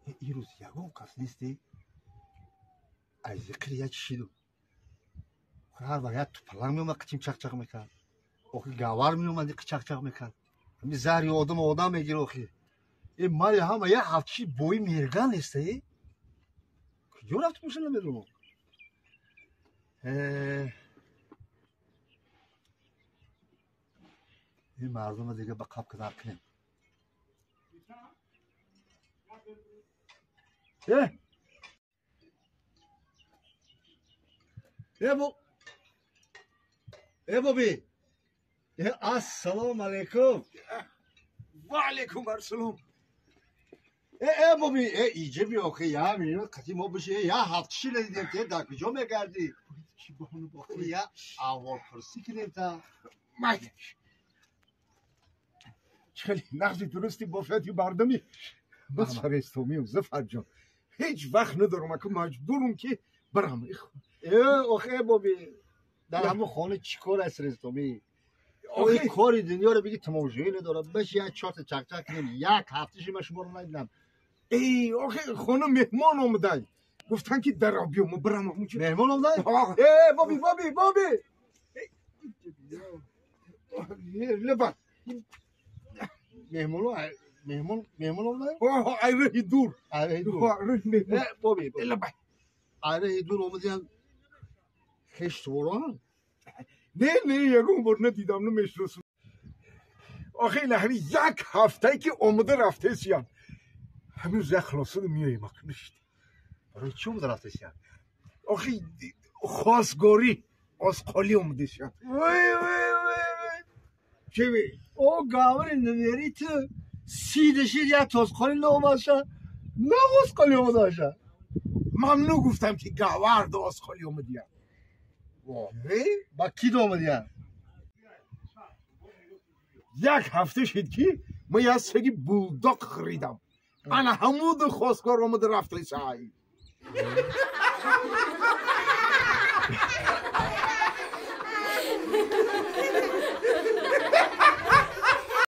Ирӯз ягон кас нести, аз зиқири як шиду ҳар вақт як тупаланг меомад, қичим чақчақ мекард, охи гавар меомад, чақчақ мекард. Ҳами заҳри одам одам мегир. Охи э мали ҳама як ҳафтши бои мерган неста, э куҷо рафт боша, намедонам. Ин мардума дига ба қаб кадар кунем. Э э бо э боби, э ассалому алайкум. Ва алайкум ассалом. Э э боби, э иҷа биё, охи я минут қати мо биши. Э я ҳафтши надидем, те дар куҷо мегардӣ? Я аҳволпурсӣ кунем та. Майдаш, хеле нағзи дурусти бофияти мардумӣ бас фаристомием. Зафарҷон, ҳеҷ вақт надорам, ака, маҷбурум ки барам. Э охе боби, дар ҳамон хона чӣ кор аст, рестомӣ? Охи кори дунёро биги, тамошоӣ надорад. Баши, як чорта чақчақ кунем. Як ҳафташи ман шуморо надидам. Эй, охи хона меҳмон омадай, гуфтан ки даро биё, мо барам. Меҳмон омадай? Э боби, боби, боби, лаба. Меҳмоно, меҳмон, меҳмон омадай? Айраҳи дур. Айраҳи дур. Боби, лаба. Айраҳи дур омадиян, хештворон? Не, не, ягон бор надидам, намешиносам. Охи лаҳри як ҳафтае ки омада рафтесиян, ҳамин рӯз як хулосаро меоем. Акништ. Барои чӣ омада рафтесиян? Охи хосгорӣ, озқолӣ омадесиян. Вой, вой, вой, вой! Чеви о гаври намери, ту сидашид, як тозқолӣ наомадаша, на озқолӣ омадаша. Мамнӯ гуфтам ки гаварду озқолӣ омадиян. Ба ки омадиян? Як ҳафта шид ки ман як саги булдоқ харидам, ана ҳамуду хосгор омада рафтесай.